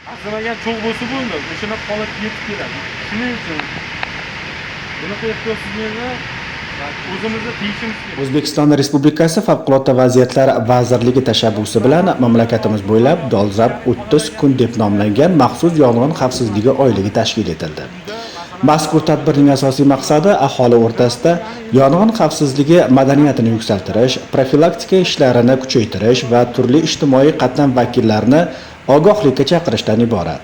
Arzimagan cho'g' bo'lsa bo'ldi, o'shanaqa holatga yetib keladi. Shuning uchun bunaqa ehtiyotsizlikni o'zimizni tiyishimiz kerak. O'zbekiston Respublikasi Favqulodda vaziyatlar vazirligi tashabbusi bilan mamlakatimiz bo'ylab dolzarb 30 kun deb nomlangan maxsus yong'in xavfsizligi oyligi tashkil etildi. Mazkur tadbirning asosiy maqsadi aholi o'rtasida yong'in xavfsizligi madaniyatini yuksaltirish, profilaktika ishlarini kuchaytirish va turli ijtimoiy qatlam vakillarini ogohlikka chaqirishdan iborat.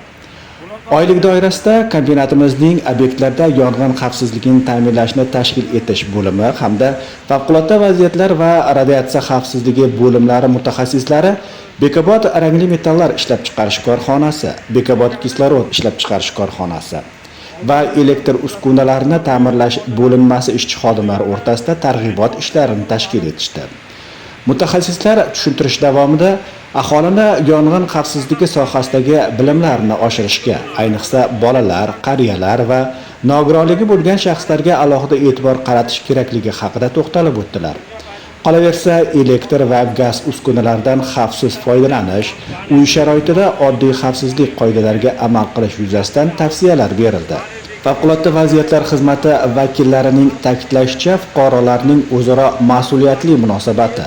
Oylik doirasida kombinatimizning obyektlarda yong'in xavfsizligini ta'minlashni tashkil etish bo'limi hamda favqulodda vaziyatlar va radiatsiya xavfsizligi bo'limlari mutaxassislari Bekobod rangli metallar ishlab chiqarish korxonasi, Bekobod kislorod ishlab chiqarish korxonasi va elektr uskunalarini ta'mirlash bo'linmasi ishchi xodimlari o'rtasida targ'ibot ishlarini tashkil etishdi. Mutaxassislar tushuntirish davomida aholini yong'in xavfsizligi sohasidagi bilimlarini oshirishga, ayniqsa bolalar, qariyalar va nogironligi bo'lgan shaxslarga alohida e'tibor qaratish kerakligi haqida to'xtalib o'tdilar. Qolaversa, elektr va gaz uskunalaridan xavfsiz foydalanish, uy sharoitida oddiy xavfsizlik qoidalariga amal qilish yuzasidan tavsiyalar berildi. Favqulodda vaziyatlar xizmati vakillarining ta'kidlashicha, fuqarolarning o'zaro mas'uliyatli munosabati,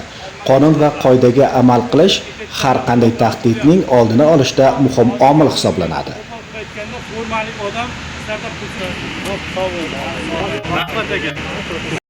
qonun va qoidaga amal qilish har qanday tahdidning oldini olishda muhim omil hisoblanadi. Aytganda formalik odam startap qilsa, sog' bo'ling. Rahmat aka.